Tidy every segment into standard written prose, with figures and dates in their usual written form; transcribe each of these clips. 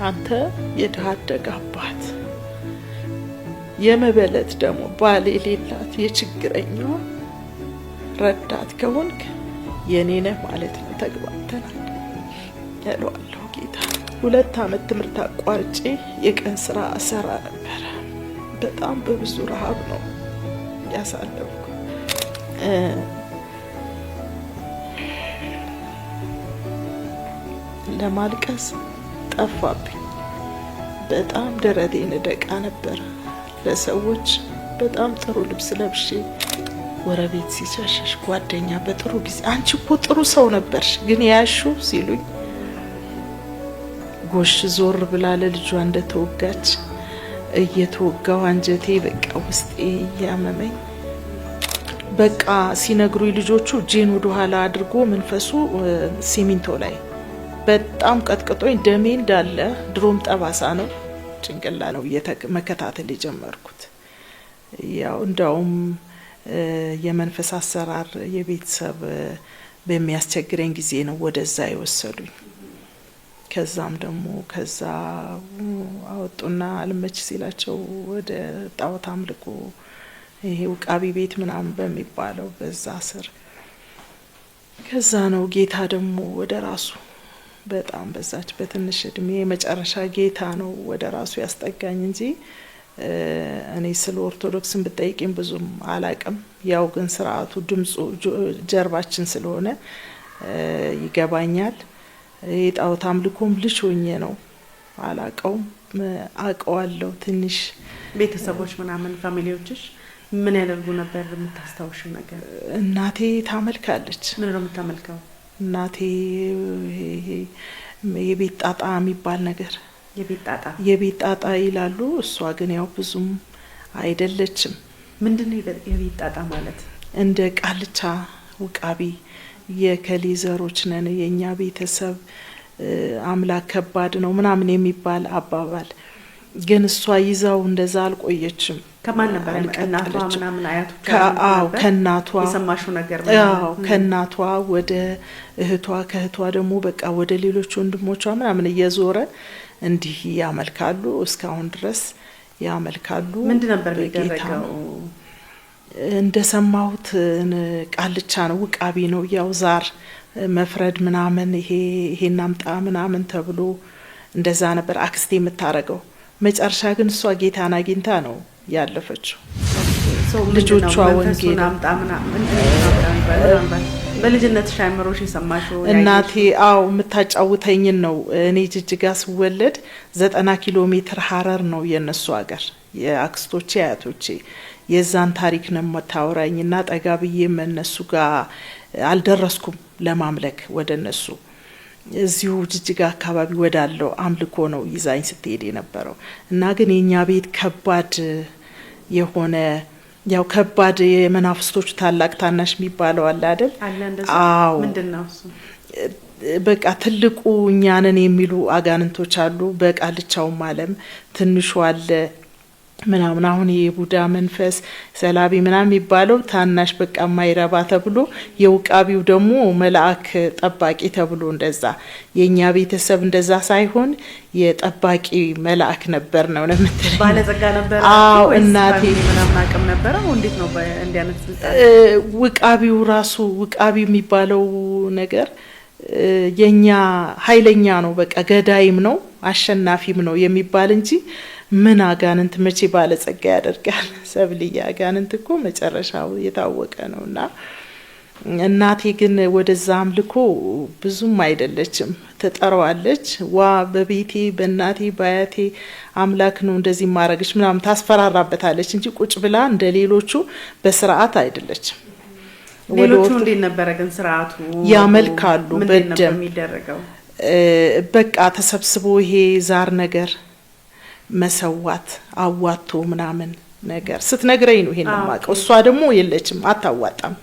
አንተ የድሃ አደግ አባት፣ የመበለት ደግሞ ባል የሌላት የችግረኛዋ ረዳት ከሆንክ የኔ ነህ ማለት ነው። ተግባብተናል እለዋለሁ ጌታ። 2 ዓመት ትምህርት አቋርጬ የቀን ስራ እሰራ ነበረ። በጣም በብዙ ረሃብ ነው ያሳለፍኩ። ለማልቀስ ጠፋብኝ። በጣም ደረቴን እደቃ ነበር። ለሰዎች በጣም ጥሩ ልብስ ለብሼ ጎረቤት ሲሸሸሽ ጓደኛ በጥሩ ጊዜ አንቺ እኮ ጥሩ ሰው ነበርሽ ግን ያሹ ሲሉኝ ጎሽ ዞር ብላ ለልጇ እንደተወጋች እየተወጋው አንጀቴ በቃ ውስጤ እያመመኝ በቃ ሲነግሩኝ ልጆቹ እጄን ወደ ኋላ አድርጎ መንፈሱ ሲሚንቶ ላይ በጣም ቀጥቅጦኝ ደሜ እንዳለ ድሮም ጠባሳ ነው ጭንቅላ ነው መከታተል የጀመርኩት። ያው እንዳውም የመንፈስ አሰራር የቤተሰብ በሚያስቸግረኝ ጊዜ ነው ወደዛ የወሰዱኝ። ከዛም ደግሞ ከዛ አወጡና አልመች ሲላቸው ወደ ጣዖት አምልኮ ይሄ ውቃቢ ቤት ምናምን በሚባለው በዛ ስር ከዛ ነው ጌታ ደግሞ ወደ ራሱ በጣም በዛች በትንሽ እድሜ የመጨረሻ ጌታ ነው ወደ ራሱ ያስጠጋኝ እንጂ እኔ ስለ ኦርቶዶክስን ብጠይቅኝ ብዙም አላቅም። ያው ግን ስርዓቱ ድምፁ ጀርባችን ስለሆነ ይገባኛል። የጣዖት አምልኮም ልጅ ሆኜ ነው አላቀውም፣ አቀዋለሁ ትንሽ። ቤተሰቦች ምናምን family ዎችሽ ምን ያደርጉ ነበር? የምታስታውሽው ነገር? እናቴ ታመልካለች። ምን ነው የምታመልከው? እናቴ የቤት ጣጣ የሚባል ነገር የቤት ጣጣ የቤት ጣጣ ይላሉ። እሷ ግን ያው ብዙም አይደለችም። ምንድን ነው የቤት ጣጣ ማለት? እንደ ቃልቻ ውቃቢ የከሌ ዘሮች ነን፣ የእኛ ቤተሰብ አምላክ ከባድ ነው ምናምን የሚባል አባባል ግን እሷ ይዛው እንደዛ አልቆየችም። ከማን ነበር? እናቷ ምናምን አያቶቿ? አዎ፣ ከእናቷ። የሰማሽው ነገር? አዎ፣ ከእናቷ ወደ እህቷ፣ ከእህቷ ደግሞ በቃ ወደ ሌሎች ወንድሞቿ ምናምን እየዞረ እንዲህ ያመልካሉ። እስካሁን ድረስ ያመልካሉ። ምንድን ነበር የሚደረገው? እንደሰማሁት ቃልቻ ነው፣ ውቃቢ ነው። ያው ዛር መፍረድ ምናምን ይሄ ይሄን አምጣ ምናምን ተብሎ እንደዛ ነበር አክስቴ የምታረገው። መጨረሻ ግን እሷ ጌታን አግኝታ ነው ያለፈችው። ልጆቿ ወንጌል በልጅነትሽ አእምሮሽ የሰማሽው? እናቴ አዎ የምታጫውተኝን ነው። እኔ ጅጅጋ ስወለድ 90 ኪሎ ሜትር ሀረር ነው የእነሱ ሀገር የአክስቶቼ አያቶቼ። የዛን ታሪክ ነው የምታወራኝ እና ጠጋ ብዬም እነሱ ጋር አልደረስኩም ለማምለክ ወደ እነሱ እዚሁ ጅጅጋ አካባቢ ወዳለው አምልኮ ነው ይዛኝ ስትሄድ የነበረው። እና ግን የእኛ ቤት ከባድ የሆነ ያው ከባድ የመናፍስቶቹ ታላቅ ታናሽ የሚባለው አለ አይደል? አዎ። ምንድን ነው እሱ? በቃ ትልቁ እኛንን የሚሉ አጋንንቶች አሉ። በቃልቻውም ዓለም ትንሹ አለ ምናምን። አሁን የቡዳ መንፈስ ሰላቢ ምናምን የሚባለው ታናሽ በቃ የማይረባ ተብሎ፣ የውቃቢው ደግሞ መልአክ ጠባቂ ተብሎ እንደዛ። የእኛ ቤተሰብ እንደዛ ሳይሆን የጠባቂ መልአክ ነበር ነው የምትለኝ። ባለጸጋ ነበር? አዎ፣ እናቴ። ምናምን አቅም ነበረው? እንዴት ነው እንዲህ አይነት ስልጣን? ውቃቢው ራሱ ውቃቢ የሚባለው ነገር የኛ ኃይለኛ ነው፣ በቃ ገዳይም ነው አሸናፊም ነው የሚባል እንጂ ምን አጋንንት መቼ ባለጸጋ ያደርጋል? ሰብልዬ፣ አጋንንት እኮ መጨረሻው የታወቀ ነው። እና እናቴ ግን ወደዛ አምልኮ ብዙም አይደለችም። ትጠራዋለች። ዋ በቤቴ በእናቴ በአያቴ አምላክ ነው እንደዚህ ማረግሽ ምናምን ታስፈራራበታለች እንጂ ቁጭ ብላ እንደ ሌሎቹ በስርዓት አይደለችም። ሌሎቹ እንዴት ነበረ ግን ስርዓቱ? ያመልካሉ። ምንድን ነበር በደንብ የሚደረገው? በቃ ተሰብስቦ ይሄ ዛር ነገር መሰዋት አዋቶ ምናምን ነገር ስትነግረኝ ነው ይሄን የማውቀው። እሷ ደግሞ የለችም፣ አታዋጣም።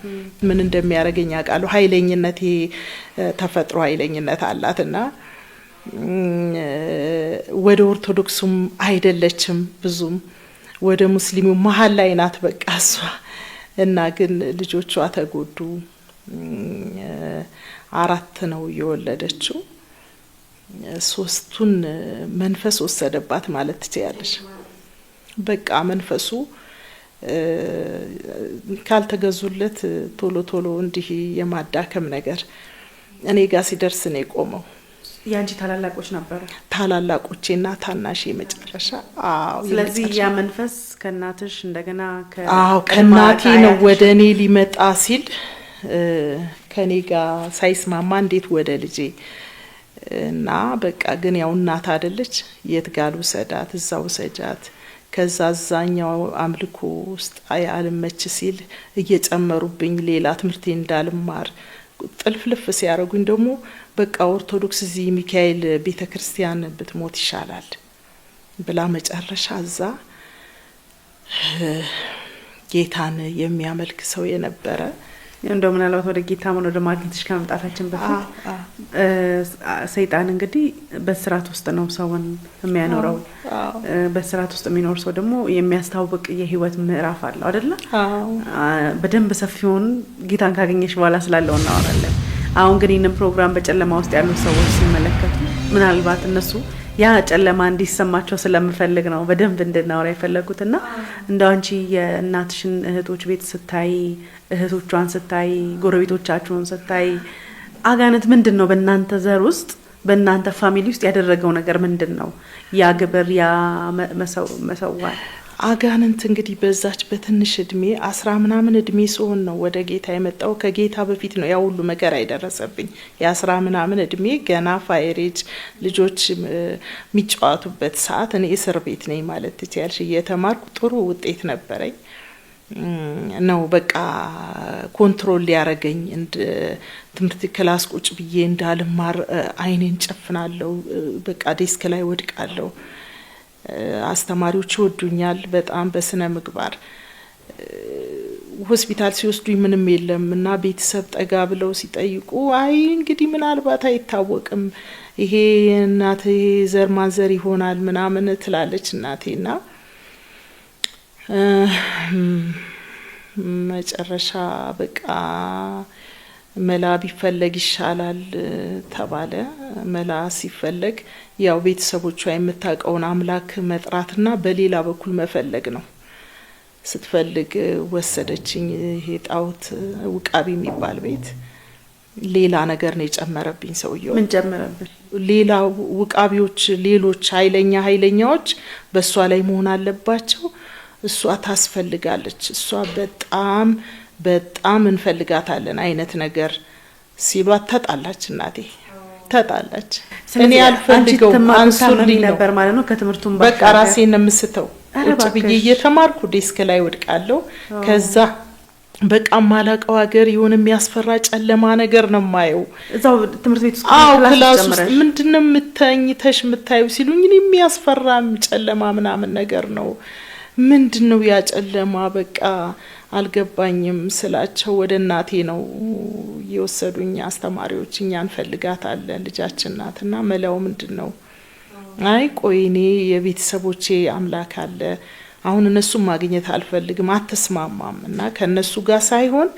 ምን እንደሚያደርገኝ አውቃለሁ። ኃይለኝነት ይሄ ተፈጥሮ ኃይለኝነት አላት እና ወደ ኦርቶዶክሱም አይደለችም ብዙም ወደ ሙስሊሙ መሀል ላይ ናት በቃ እሷ። እና ግን ልጆቿ ተጎዱ። አራት ነው የወለደችው። ሶስቱን መንፈስ ወሰደባት ማለት ትችያለሽ። በቃ መንፈሱ ካልተገዙለት ቶሎ ቶሎ እንዲህ የማዳከም ነገር እኔ ጋር ሲደርስ ነው የቆመው። የአንቺ ታላላቆች ነበሩ? ታላላቆቼና ታናሽ የመጨረሻ። አዎ። ስለዚህ ያ መንፈስ ከእናትሽ እንደገና አዎ፣ ከእናቴ ነው ወደ እኔ ሊመጣ ሲል ከእኔ ጋር ሳይስማማ እንዴት ወደ ልጄ? እና በቃ ግን ያው እናት አደለች፣ የት ጋር ልውሰዳት? እዛ ውሰጃት። ከዛ እዛኛው አምልኮ ውስጥ አልመች ሲል እየጨመሩብኝ ሌላ ትምህርቴ እንዳልማር ጥልፍልፍ ሲያደርጉኝ ደግሞ በቃ ኦርቶዶክስ እዚህ ሚካኤል ቤተ ክርስቲያን ብትሞት ይሻላል ብላ መጨረሻ እዛ ጌታን የሚያመልክ ሰው የነበረ። እንደው ምናልባት ወደ ጌታ ወደ ማግኘትሽ ከመምጣታችን በፊት፣ ሰይጣን እንግዲህ በስርዓት ውስጥ ነው ሰውን የሚያኖረው። በስርዓት ውስጥ የሚኖር ሰው ደግሞ የሚያስታውቅ የህይወት ምዕራፍ አለው አይደለ? በደንብ ሰፊውን ጌታን ካገኘሽ በኋላ ስላለው እናወራለን። አሁን ግን ይህንን ፕሮግራም በጨለማ ውስጥ ያሉ ሰዎች ሲመለከቱ ምናልባት እነሱ ያ ጨለማ እንዲሰማቸው ስለምፈልግ ነው በደንብ እንድናወራ የፈለጉት። እና እንደው አንቺ የእናትሽን እህቶች ቤት ስታይ፣ እህቶቿን ስታይ፣ ጎረቤቶቻችሁን ስታይ አጋንንት ምንድን ነው በእናንተ ዘር ውስጥ፣ በእናንተ family ውስጥ ያደረገው ነገር ምንድን ነው? ያ ግብር፣ ያ መሰዋት። አጋንንት እንግዲህ በዛች በትንሽ እድሜ፣ 10 ምናምን እድሜ ስሆን ነው ወደ ጌታ የመጣው። ከጌታ በፊት ነው ያ ሁሉ መከራ የደረሰብኝ። የ10 ምናምን እድሜ ገና fire age፣ ልጆች የሚጫወቱበት ሰዓት እኔ እስር ቤት ነኝ ማለት ትችያለሽ። እየተማርኩ ጥሩ ውጤት ነበረኝ ነው በቃ control ሊያረገኝ፣ ትምህርት class ቁጭ ብዬ እንዳልማር አይኔን ጨፍናለሁ። በቃ desk ላይ ወድቃለሁ። አስተማሪዎች ይወዱኛል በጣም በስነ ምግባር። ሆስፒታል ሲወስዱኝ ምንም የለም እና ቤተሰብ ጠጋ ብለው ሲጠይቁ አይ እንግዲህ ምናልባት አይታወቅም፣ ይሄ እናቴ ዘር ማንዘር ይሆናል ምናምን ትላለች እናቴ። እና መጨረሻ በቃ መላ ቢፈለግ ይሻላል ተባለ። መላ ሲፈለግ ያው ቤተሰቦቿ የምታውቀውን አምላክ መጥራትና በሌላ በኩል መፈለግ ነው። ስትፈልግ ወሰደችኝ። ይሄ ጣዖት ውቃቢ የሚባል ቤት ሌላ ነገር ነው የጨመረብኝ ሰውየው። ምን ጨመረብን? ሌላ ውቃቢዎች፣ ሌሎች ኃይለኛ ኃይለኛዎች በእሷ ላይ መሆን አለባቸው። እሷ ታስፈልጋለች፣ እሷ በጣም በጣም እንፈልጋታለን አይነት ነገር ሲሏት ተጣላች። እናቴ ተጣላች። እኔ አልፈልገውም፣ አንሱልኝ ነው ነበር ማለት ነው። ከትምህርቱም በቃ ራሴን ነው የምስተው። ቁጭ ብዬ እየተማርኩ desk ላይ ወድቃለሁ። ከዛ በቃ ማላቀው ሀገር የሆነ የሚያስፈራ ጨለማ ነገር ነው የማየው። እዛው ትምህርት ቤት ውስጥ? አዎ፣ class ውስጥ። ምንድነው የምተኝተሽ የምታዩ ሲሉኝ እኔ የሚያስፈራ ጨለማ ምናምን ነገር ነው። ምንድን ነው ያ ጨለማ? በቃ አልገባኝም ስላቸው ወደ እናቴ ነው የወሰዱኝ አስተማሪዎች። እኛ እንፈልጋታለን፣ ልጃችን ናት እና መላው ምንድን ነው? አይ ቆይ እኔ የቤተሰቦቼ አምላክ አለ፣ አሁን እነሱን ማግኘት አልፈልግም፣ አትስማማም እና ከእነሱ ጋር ሳይሆን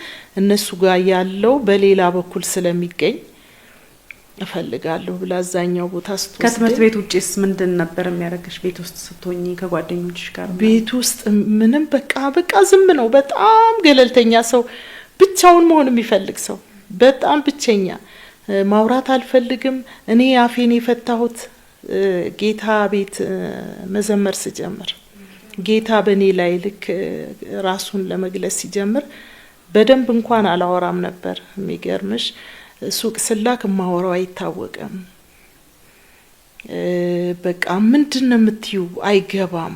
እነሱ ጋር ያለው በሌላ በኩል ስለሚገኝ እፈልጋለሁ ብላ እዛኛው ቦታ ስትወስደኝ ከትምህርት ቤት ውጭስ ምንድን ነበር የሚያደርግሽ? ቤት ውስጥ ስትሆኚ ከጓደኞችሽ ጋር? ቤት ውስጥ ምንም፣ በቃ ዝም ነው። በጣም ገለልተኛ ሰው፣ ብቻውን መሆን የሚፈልግ ሰው፣ በጣም ብቸኛ፣ ማውራት አልፈልግም። እኔ አፌን የፈታሁት ጌታ ቤት መዘመር ስጀምር፣ ጌታ በእኔ ላይ ልክ ራሱን ለመግለጽ ሲጀምር በደንብ እንኳን አላወራም ነበር። የሚገርምሽ ሱቅ ስላክ የማወራው አይታወቅም። በቃ ምንድን ነው የምትዩ አይገባም።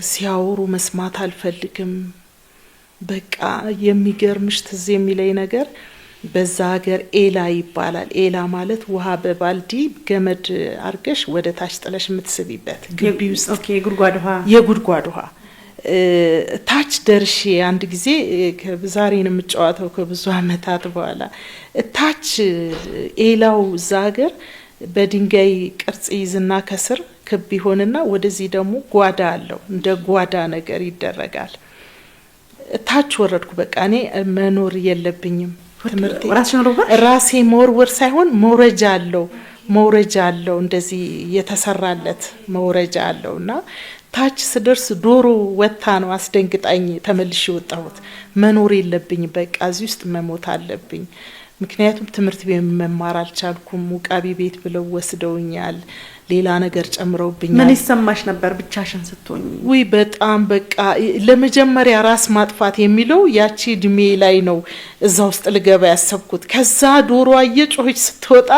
ሲያወሩ መስማት አልፈልግም። በቃ የሚገርምሽ ትዝ የሚለኝ ነገር በዛ ሀገር ኤላ ይባላል። ኤላ ማለት ውሃ በባልዲ ገመድ አርገሽ ወደ ታች ጥለሽ የምትስቢበት ግቢ ውስጥ። Okay፣ የጉድጓድ ውሃ። የጉድጓድ ውሃ። ታች ደርሼ አንድ ጊዜ፣ ዛሬን የምጫወተው ከብዙ ዓመታት በኋላ፣ ታች ኤላው እዛ ሀገር በድንጋይ ቅርጽ ይዝና ከስር ክብ ይሆንና ወደዚህ ደግሞ ጓዳ አለው፣ እንደ ጓዳ ነገር ይደረጋል። ታች ወረድኩ። በቃ እኔ መኖር የለብኝም፣ ትምህርቴ ራስሽን ወረወርሽ? ራሴ መወርወር ሳይሆን መውረጃ አለው። መውረጃ አለው፣ እንደዚህ የተሰራለት መውረጃ አለው እና ታች ስደርስ ዶሮ ወታ ነው አስደንግጣኝ ተመልሼ ወጣሁት። መኖር የለብኝ፣ በቃ እዚህ ውስጥ መሞት አለብኝ። ምክንያቱም ትምህርት ቤት መማር አልቻልኩም። ውቃቢ ቤት ብለው ወስደውኛል። ሌላ ነገር ጨምረውብኛል። ምን ይሰማሽ ነበር ብቻሽን ስትሆኝ? ውይ በጣም በቃ ለመጀመሪያ ራስ ማጥፋት የሚለው ያቺ እድሜ ላይ ነው እዛ ውስጥ ልገባ ያሰብኩት። ከዛ ዶሮዋ እየጮኸች ስትወጣ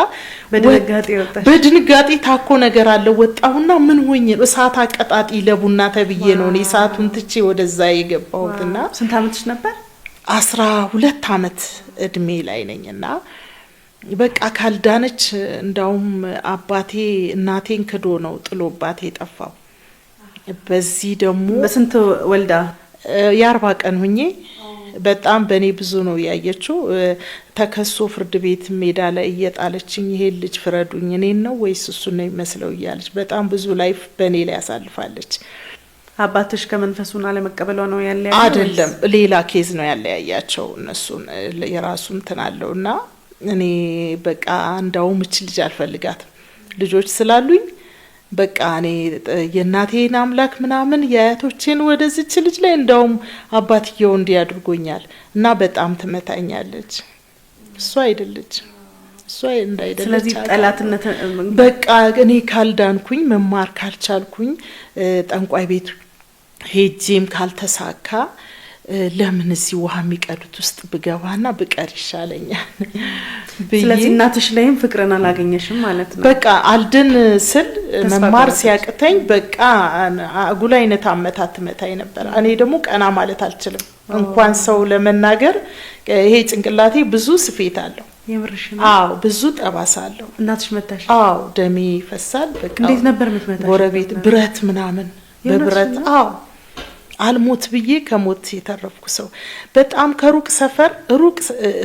በድንጋጤ ወጣሽ? በድንጋጤ ታኮ ነገር አለ ወጣሁና ምን ሆኜ ነው እሳት አቀጣጢ ለቡና ተብዬ ነው እኔ እሳቱን ትቼ ወደዛ የገባሁትና። ስንት አመትሽ ነበር? 12 አመት እድሜ ላይ ነኝና በቃ ካልዳነች እንዳውም አባቴ እናቴን ክዶ ነው ጥሎባት የጠፋው። በዚህ ደግሞ በስንት ወልዳ? የ40 ቀን ሁኜ በጣም በእኔ ብዙ ነው ያየችው። ተከሶ ፍርድ ቤት ሜዳ ላይ እየጣለችኝ ይሄ ልጅ ፍረዱኝ፣ እኔን ነው ወይስ እሱን ነው የሚመስለው እያለች በጣም ብዙ life በእኔ ላይ ያሳልፋለች። አባትሽ ከመንፈሱን አለመቀበሏ ነው ያለያየው? አይደለም፣ ሌላ case ነው ያለያያቸው። እነሱን የራሱ እንትን አለው እና እኔ በቃ እንዳውም እች ልጅ አልፈልጋትም፣ ልጆች ስላሉኝ በቃ እኔ የእናቴን አምላክ ምናምን የአያቶቼን ወደዚች ልጅ ላይ እንዳውም አባትየው እንዲህ አድርጎኛል እና በጣም ትመታኛለች። እሷ አይደለች እሷ እንዳይደለች። ስለዚህ ጠላትነት በቃ እኔ ካልዳንኩኝ፣ መማር ካልቻልኩኝ፣ ጠንቋይ ቤት ሄጄም ካልተሳካ ለምን እዚህ ውሃ የሚቀዱት ውስጥ ብገባና ብቀር ይሻለኛል። ስለዚህ እናትሽ ላይም ፍቅርን አላገኘሽም ማለት ነው። በቃ አልድን ስል መማር ሲያቅተኝ በቃ አጉል አይነት አመታት ትመታኝ ነበር። እኔ ደግሞ ቀና ማለት አልችልም፣ እንኳን ሰው ለመናገር ይሄ ጭንቅላቴ ብዙ ስፌት አለው። አዎ ብዙ ጠባሳ አለው። እናትሽ መታሽ? አዎ ደሜ ይፈሳል። በቃ እንዴት ነበር የምትመታሽ? ጎረቤት ብረት ምናምን በብረት አዎ አልሞት ብዬ ከሞት የተረፍኩ ሰው በጣም ከሩቅ ሰፈር ሩቅ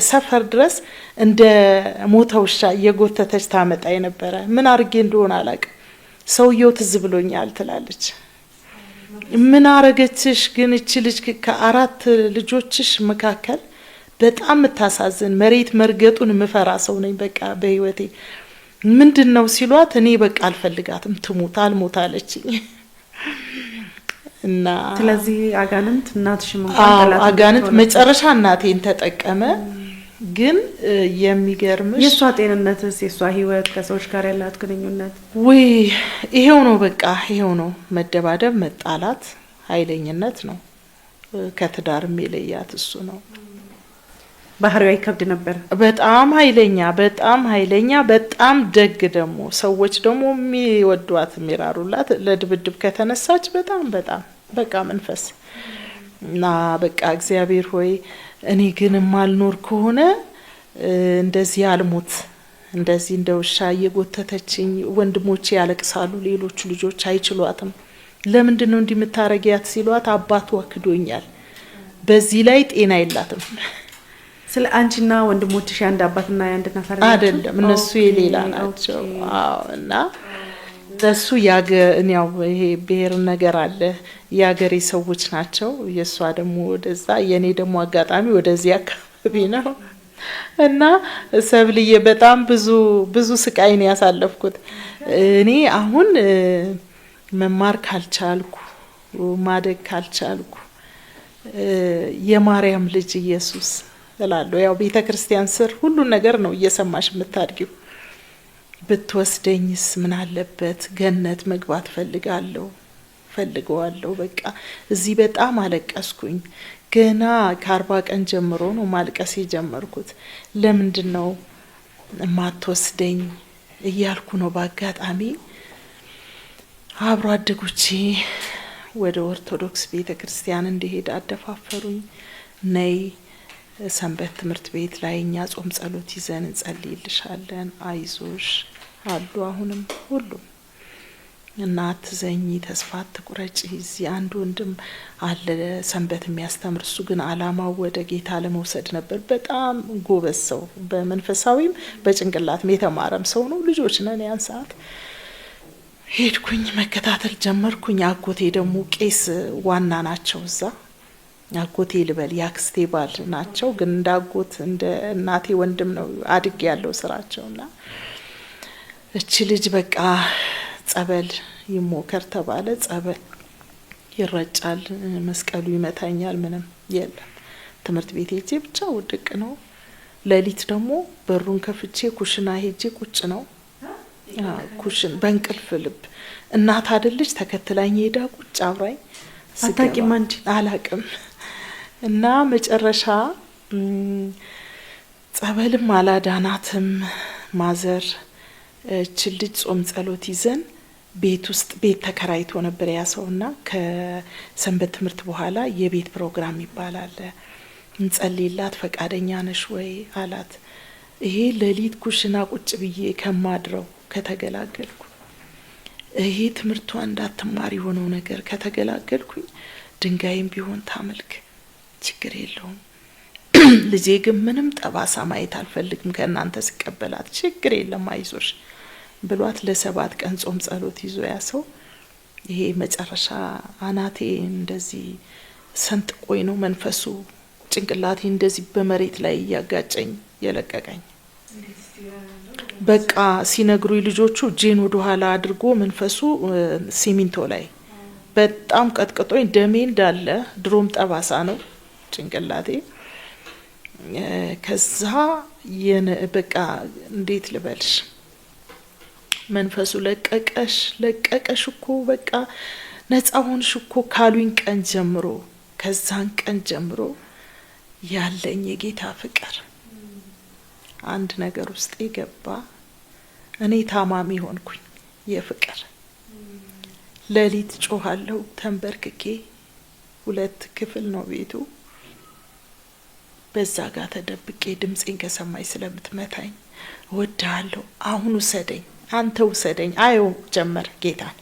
ሰፈር ድረስ እንደ ሞተ ውሻ እየጎተተች ታመጣ የነበረ ምን አርጌ እንደሆነ አላውቅም። ሰውየው ትዝ ብሎኛል ትላለች። ምን አረገችሽ ግን እቺ ልጅ ከአራት ልጆችሽ መካከል በጣም የምታሳዝን መሬት መርገጡን የምፈራ ሰው ነኝ። በቃ በህይወቴ ምንድን ነው ሲሏት እኔ በቃ አልፈልጋትም ትሙት አልሞት አለችኝ። እና ስለዚህ አጋንንት እናትሽም እንኳን አጋንንት መጨረሻ እናቴን ተጠቀመ። ግን የሚገርምሽ የሷ ጤንነትስ፣ የሷ ህይወት፣ ከሰዎች ጋር ያላት ግንኙነት? ውይ ይሄው ነው በቃ ይሄው ነው። መደባደብ፣ መጣላት፣ ኃይለኝነት ነው። ከትዳርም የለያት እሱ ነው። ባህሪዋ ይከብድ ነበር። በጣም ኃይለኛ በጣም ኃይለኛ በጣም ደግ ደግሞ ሰዎች ደግሞ የሚወዷት የሚራሩላት ለድብድብ ከተነሳች በጣም በጣም በቃ መንፈስ እና በቃ እግዚአብሔር ሆይ እኔ ግን ማልኖር ከሆነ እንደዚህ አልሞት እንደዚህ እንደ ውሻ እየጎተተችኝ ወንድሞቼ ያለቅሳሉ፣ ሌሎቹ ልጆች አይችሏትም። ለምንድን ነው እንዲህ የምታረጊያት ሲሏት አባቷ ክዶኛል፣ በዚህ ላይ ጤና የላትም። ስለ አንቺና ወንድሞችሽ የአንድ አባትና የአንድ እናት አይደለም? እነሱ የሌላ ናቸው። አዎ እና እነሱ ያው ይሄ ብሔር ነገር አለ፣ የሀገሬ ሰዎች ናቸው። የእሷ ደግሞ ወደዛ፣ የኔ ደግሞ አጋጣሚ ወደዚህ አካባቢ ነው። እና ሰብልዬ በጣም ብዙ ብዙ ስቃይ ነው ያሳለፍኩት። እኔ አሁን መማር ካልቻልኩ ማደግ ካልቻልኩ የማርያም ልጅ ኢየሱስ እላለሁ። ያው ቤተ ክርስቲያን ስር ሁሉን ነገር ነው እየሰማሽ የምታድጊው። ብትወስደኝስ ምን አለበት? ገነት መግባት ፈልጋለሁ ፈልገዋለሁ። በቃ እዚህ በጣም አለቀስኩኝ። ገና ከ40 ቀን ጀምሮ ነው ማልቀስ የጀመርኩት። ለምንድን ነው ማትወስደኝ እያልኩ ነው። በአጋጣሚ አብሮ አደጎቼ ወደ ኦርቶዶክስ ቤተ ክርስቲያን እንዲሄድ አደፋፈሩኝ። ነይ ሰንበት ትምህርት ቤት ላይ እኛ ጾም ጸሎት ይዘን እንጸልይልሻለን፣ አይዞሽ አሉ። አሁንም ሁሉም እና አትዘኚ፣ ተስፋ አትቁረጪ። እዚህ አንድ ወንድም አለ ሰንበት የሚያስተምር፣ እሱ ግን አላማው ወደ ጌታ ለመውሰድ ነበር። በጣም ጎበዝ ሰው፣ በመንፈሳዊም በጭንቅላትም የተማረም ሰው ነው። ልጆች ነን ያን ሰዓት። ሄድኩኝ መከታተል ጀመርኩኝ። አጎቴ ደግሞ ቄስ ዋና ናቸው እዛ አጎቴ ልበል የአክስቴ ባል ናቸው፣ ግን እንደ አጎት እንደ እናቴ ወንድም ነው አድግ ያለው ስራቸውና እቺ ልጅ በቃ ጸበል ይሞከር ተባለ። ጸበል ይረጫል፣ መስቀሉ ይመታኛል፣ ምንም የለም። ትምህርት ቤት ሄጄ ብቻ ውድቅ ነው። ሌሊት ደግሞ በሩን ከፍቼ ኩሽና ሄጄ ቁጭ ነው። ኩሽን በእንቅልፍ ልብ እናት አይደለች ተከትላኝ ሄዳ ቁጭ አብራኝ። አታውቂም አንቺ? አላቅም። እና መጨረሻ ጸበልም አላዳናትም። ማዘር እችን ልጅ ጾም ጸሎት ይዘን ቤት ውስጥ ቤት ተከራይቶ ነበር ያ ሰውና ከሰንበት ትምህርት በኋላ የቤት ፕሮግራም ይባላል። እንጸልይላት ፈቃደኛ ነሽ ወይ አላት። ይሄ ሌሊት ኩሽና ቁጭ ብዬ ከማድረው ከተገላገልኩ፣ ይሄ ትምህርቷ እንዳትማር የሆነው ነገር ከተገላገልኩኝ ድንጋይም ቢሆን ታመልክ ችግር የለውም። ልጄ ግን ምንም ጠባሳ ማየት አልፈልግም ከእናንተ ስቀበላት፣ ችግር የለም አይዞሽ ብሏት ለ7 ቀን ጾም ጸሎት ይዞ ያ ሰው ይሄ መጨረሻ አናቴ እንደዚህ ሰንጥቆኝ ነው መንፈሱ ጭንቅላቴ እንደዚህ በመሬት ላይ እያጋጨኝ የለቀቀኝ። በቃ ሲነግሩኝ ልጆቹ እጄን ወደ ኋላ አድርጎ መንፈሱ ሲሚንቶ ላይ በጣም ቀጥቅጦኝ ደሜ እንዳለ ድሮም ጠባሳ ነው ጭንቅላቴ። ከዛ በቃ እንዴት ልበልሽ መንፈሱ ለቀቀሽ ለቀቀሽ እኮ በቃ ነፃ ሆንሽ እኮ ካሉኝ ቀን ጀምሮ ከዛን ቀን ጀምሮ ያለኝ የጌታ ፍቅር አንድ ነገር ውስጥ የገባ እኔ ታማሚ ሆንኩኝ። የፍቅር ሌሊት ጮኻለሁ ተንበርክኬ። 2 ክፍል ነው ቤቱ። በዛ ጋር ተደብቄ ድምጼን ከሰማኝ ስለምትመታኝ እወድሃለሁ፣ አሁን ውሰደኝ፣ አንተ ውሰደኝ አየው ጀመር ጌታን።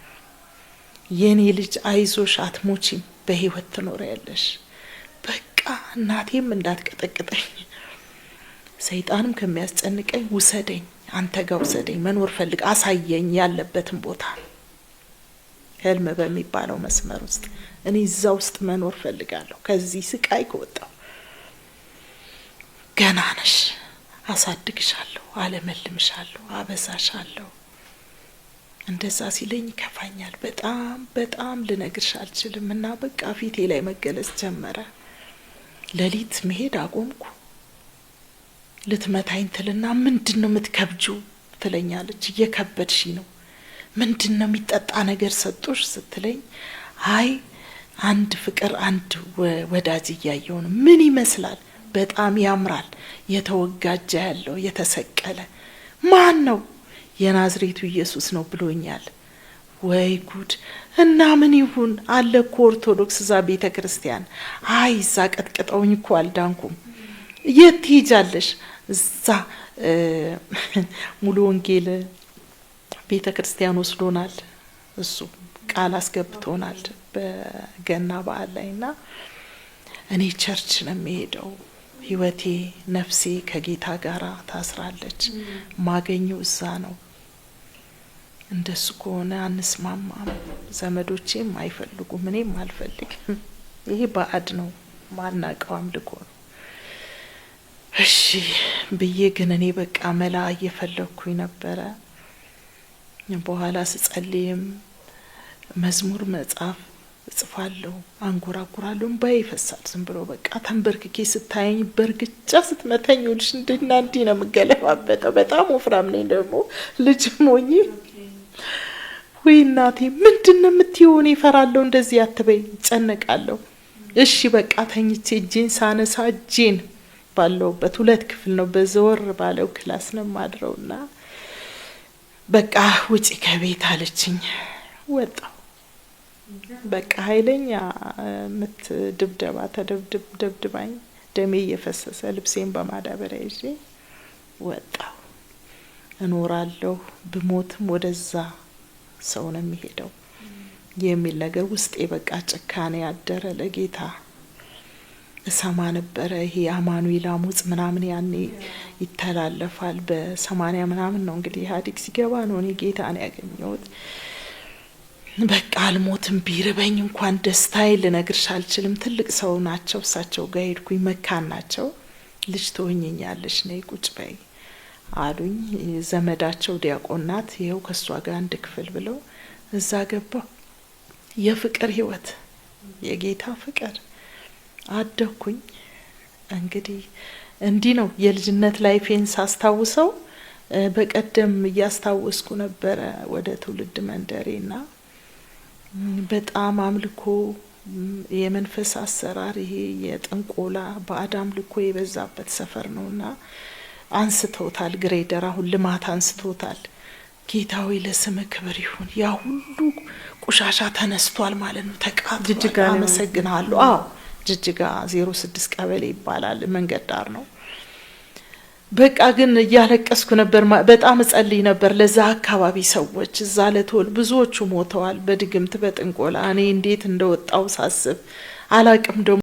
የኔ ልጅ አይዞሽ፣ አትሞቺም፣ በህይወት ትኖሪያለሽ። በቃ እናቴም እንዳትቀጠቅጠኝ ሰይጣንም ከሚያስጨንቀኝ ውሰደኝ፣ አንተ ጋር ውሰደኝ፣ መኖር ፈልግ፣ አሳየኝ ያለበትን ቦታ። ህልም በሚባለው መስመር ውስጥ እኔ እዛ ውስጥ መኖር ፈልጋለሁ። ከዚህ ስቃይ ከወጣሁ ገና ነሽ፣ አሳድግሻለሁ፣ አለመልምሻለሁ፣ አበዛሻለሁ። እንደዛ ሲለኝ ይከፋኛል በጣም በጣም ልነግርሽ አልችልም። እና በቃ ፊቴ ላይ መገለጽ ጀመረ። ሌሊት መሄድ አቆምኩ። ልትመታኝ ትልና ምንድነው የምትከብጂው ትለኛለች። እየከበድሽ ነው፣ ምንድነው የሚጠጣ ነገር ሰጡሽ ስትለኝ አይ አንድ ፍቅር አንድ ወዳጅ እያየሁ ነው። ምን ይመስላል? በጣም ያምራል፣ የተወጋጀ ያለው የተሰቀለ ማን ነው? የናዝሬቱ ኢየሱስ ነው ብሎኛል። ወይ ጉድ! እና ምን ይሁን አለ እኮ ኦርቶዶክስ እዛ ቤተክርስቲያን። አይ እዛ ቀጥቅጠውኝ እኮ አልዳንኩም። የት ትሄጃለሽ? እዛ ሙሉ ወንጌል ቤተክርስቲያን ወስዶናል። እሱ ቃል አስገብቶናል በገና በዓል ላይና እኔ church ነው የምሄደው። ህይወቴ ነፍሴ ከጌታ ጋራ ታስራለች። ማገኘው እዛ ነው። እንደሱ ከሆነ አንስማማም። ዘመዶቼም አይፈልጉም፣ እኔም አልፈልግም። ይሄ ባዕድ ነው፣ ማናቀው አምልኮ ነው። እሺ ብዬ ግን እኔ በቃ መላ እየፈለኩኝ ነበረ። በኋላ ስጸልይም መዝሙር መጻፍ እጽፋለሁ፣ አንጎራጉራለሁ፣ እንባዬ ይፈሳል። ዝም ብሎ በቃ ተንበርክኬ ስታየኝ በርግጫ ስትመታኝ ይኸውልሽ እንዲና እንዲህ ነው የምገለባበጠው። በጣም ወፍራም ነኝ ደግሞ ልጅም ሆኜ። ወይ እናቴ ምንድነው የምትይው? እኔ እፈራለሁ፣ እንደዚህ አትበይ፣ እጨነቃለሁ። እሺ በቃ ተኝቼ እጄን ሳነሳ እጄን ባለውበት 2 ክፍል ነው፣ በዘወር ባለው class ነው የማድረውና በቃ ውጪ ከቤት አለችኝ። ወጣሁ። በቃ ኃይለኛ ምት ድብደባ ተደብድብ ደብድባኝ ደሜ እየፈሰሰ ልብሴን በማዳበሪያ ይዤ ወጣሁ። እኖራለሁ ብሞትም ወደዛ ሰው ነው የሚሄደው የሚል ነገር ውስጤ በቃ ጭካኔ ያደረ ለጌታ እሰማ ነበረ። ይሄ አማኑኤል አሙጽ ምናምን ያኔ ይተላለፋል በሰማንያ ምናምን ነው እንግዲህ ኢህአዴግ ሲገባ ነው እኔ ጌታን ያገኘሁት። በቃ አልሞትም ቢርበኝ እንኳን ደስታዬ ልነግርሽ አልችልም። ትልቅ ሰው ናቸው፣ እሳቸው ጋር ሄድኩኝ። መካን ናቸው። ልጅ ትሆኚኛለሽ ነይ ቁጭ በይ አሉኝ። ዘመዳቸው ዲያቆን ናት፣ ይኸው ከእሷ ጋር አንድ ክፍል ብለው እዛ ገባሁ። የፍቅር ህይወት፣ የጌታ ፍቅር አደግኩኝ። እንግዲህ እንዲህ ነው የልጅነት life ኤን ሳስታውሰው። በቀደም እያስታወስኩ ነበረ ወደ ትውልድ መንደሬና በጣም አምልኮ፣ የመንፈስ አሰራር፣ ይሄ የጥንቆላ ባዕድ አምልኮ የበዛበት ሰፈር ነውና አንስተውታል። ግሬደር አሁን ልማት አንስቶታል። ጌታ ሆይ ለስምህ ክብር ይሁን። ያ ሁሉ ቆሻሻ ተነስቷል ማለት ነው፣ ተቃጥሏል። ጅጅጋ ላይ ማለት ነው። አመሰግናለሁ። አዎ፣ ጅጅጋ 06 ቀበሌ ይባላል። መንገድ ዳር ነው። በቃ ግን እያለቀስኩ ነበር። በጣም እጸልይ ነበር ለዛ አካባቢ ሰዎች፣ እዛ ለተወል ብዙዎቹ ሞተዋል በድግምት በጥንቆላ። እኔ እንዴት እንደወጣው ሳስብ አላቅም ደግሞ።